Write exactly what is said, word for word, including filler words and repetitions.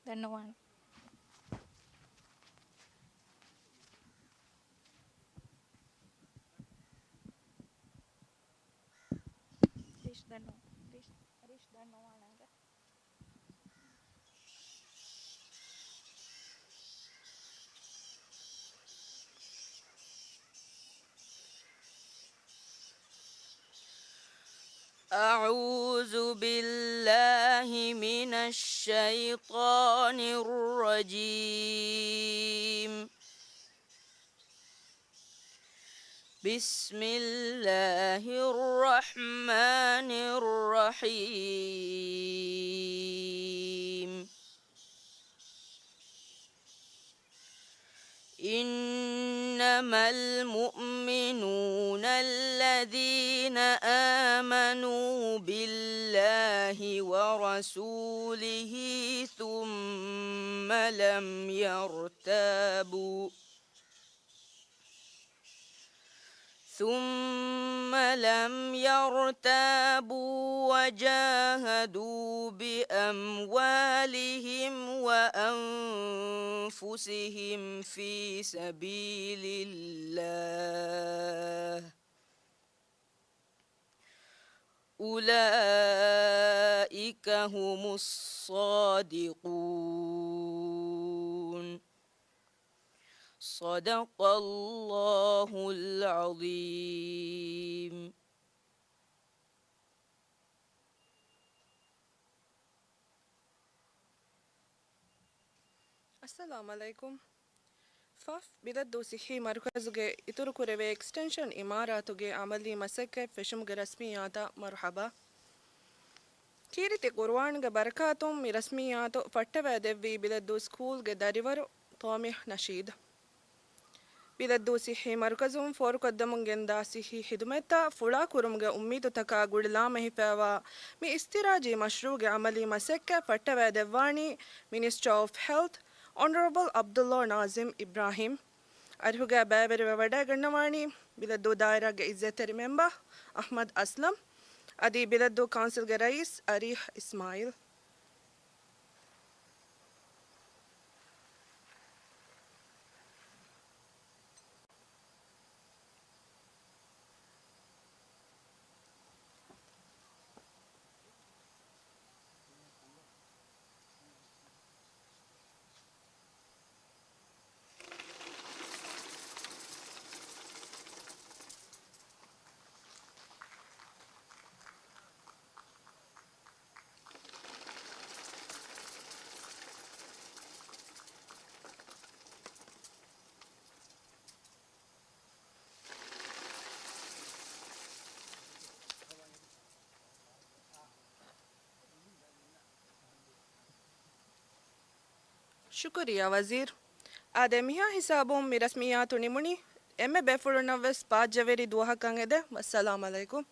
ދަންނަވާނެ. ރީޝް ދަންނަވާ-، ރީޝް، ރީޝް ދަންނަވާނަންގެ. أعوذ بالله من الشيطان الرجيم. بسم الله الرحمن الرحيم. إنما المؤمنون الذين آمنوا بالله ورسوله ثم لم يرتابوا، ثم لم يرتابوا وجاهدوا بأموالهم وأنفسهم في سبيل الله، أولئك هم الصادقون. صدق الله العظيم. އައްސަލާމު ޢަލައިކުމް. ފ. ބިލައްދޫ ޞިއްޙީ މަރުކަޒުގެ އިތުރުކުރެވޭ އެކްސްޓެންޝަން އިމާރާތުގެ ޢަމަލީ މަސައްކަތް ފެށުމުގެ ރަސްމިއްޔާތަށް މަރުޙަބާ. ކީރިތި ޤުރުއާންގެ ބަރަކާތުން މި ރަސްމިއްޔާތު ފައްޓަވައިދެއްވީ ބިލައްދޫ ސްކޫލްގެ ދަރިވަރު ތޯމިހް ނަޝީދު. ބިލައްދޫ ޞިއްޙީ މަރުކަޒުން ފޯރުކޮށްދެމުން ގެންދާ ޞިއްޙީ ޚިދުމަތްތައް ފުޅާކުރުމުގެ އުއްމީދުތަކާ ގުޅިލާމެހިފައިވާ މި އިސްތިރާޖީ މަޝްރޫޢުގެ ޢަމަލީ މަސައްކަތް ފައްޓަވައިދެއްވާނީ މިނިސްޓަރ އޮފް ހެލްތް، އޮނަރަބަލް ޢަބްދުﷲ ނާޒިމް އިބްރާހީމް. އަރިހުގައި ބައިވެރިވެވަޑައިގަންނަވާނީ ބިލައްދޫ ދާއިރާގެ އިއްޒަތްތެރި މެމްބަރ އަޙްމަދު އަސްލަމް، އަދި ބިލައްދޫ ކައުންސިލްގެ ރައީސް އަރީހް އިސްމާޢީލް. ޝުކުރިއްޔާ ވަޒީރު. އާދެ، މިހާ ހިސާބުން މި ރަސްމިއްޔާތު ނިމުނީ. އެންމެ ބޭފުޅުންނަށްވެސް ބާއްޖަވެރި ދުވަހަކަށް އެދެން. ވައްސަލާމް ޢަލައިކުމް.